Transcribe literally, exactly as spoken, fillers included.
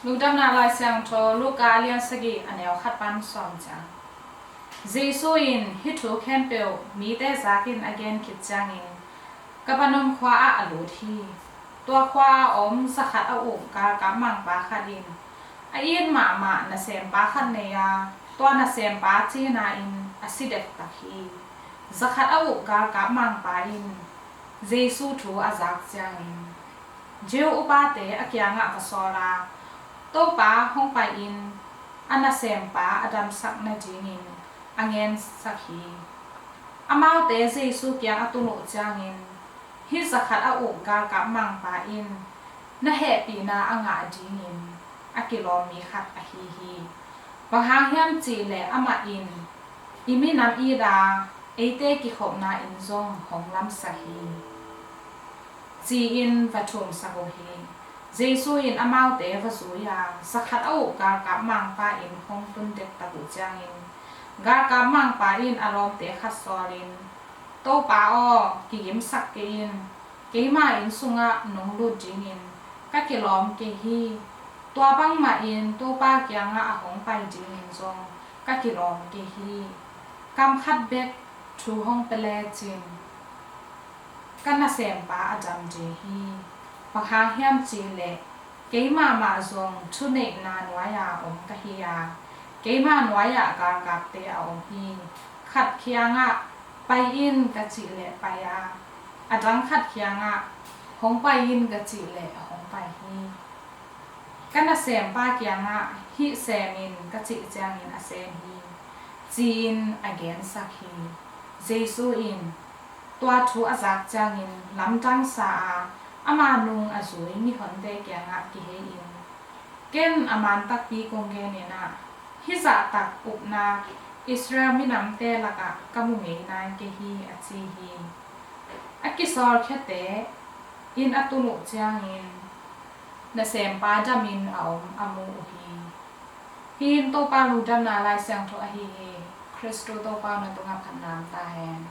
Lungdamna Lai Siangtho, Luka a lian sagih, a neu khat pan sawm ciang. Jesu in hih thu khempeuh mite zakin a gen khit ciangin, Kapernaum khua ah a lut hi. Tua khua a om zakhat a uk galkap mangpa khat in a it mahmah nasempa khat nei a, tua nasempa cina in a si dektak hi. Zakhat a uk galkap mangpa in Jesu thu a zak ciangin, Jew upate a kiangah va sawl a, Topa hong pai-in a nasempa a damsak nadingin a ngensak hi. Amaute Jesu kiang a tun uh ciangin, hih zakhat a uk galkap mangpa in na hehpihna a ngah dingin a kilawm mi khat ahi hi. Bang hang hiam cihleh amah in i minam it a, eite kikhopna in zong hong lamsak hi, ci-in va thumsak uh hi. Jesu in amaute va zui a, zakhat a uk galkap mangpa in hong tun dektak uh ciangin, galkap mangpa in a lawmte khat sawlin, Topa aw, kigimsak kei in, keima inn sungah nong lut dingin ka kilawm kei hi. Tua bangmahin Topa kiangah a hong pai dingin zong ka kilawm kei hi. Kam khat bek thu hong pia lecin ka nasempa a dam ding hi. Bang hang hiam cihleh keimah mah zong thuneihna nuai-a om ka hi a, keima nuai-ah galkapte a om hi. Khat kiangah, Pai in, ka cih leh pai a, a dang khat kiangah, Hong pai in, ka cih leh hong pai hi. Ka nasempa kiangah, Hih sem in, ka cih ciangin a sem hi, ci-in a gensak hi. Jesu in tua thu a zak ciangin lamdang sa a, ama nung a zui mihonte kiangah kihei-in, Ken a man takpi kong gen in ah, hih zahtak upna Israel minamte lakah ka mu ngei nai kei hi, a ci hi. A kisawlkhiate inn a tun uh ciangin nasempa damin a om a mu uh hi. Hih in Topa Lungdamna Lai Siangtho ahi hi. Khristu Topa na tungah phatna om ta hen.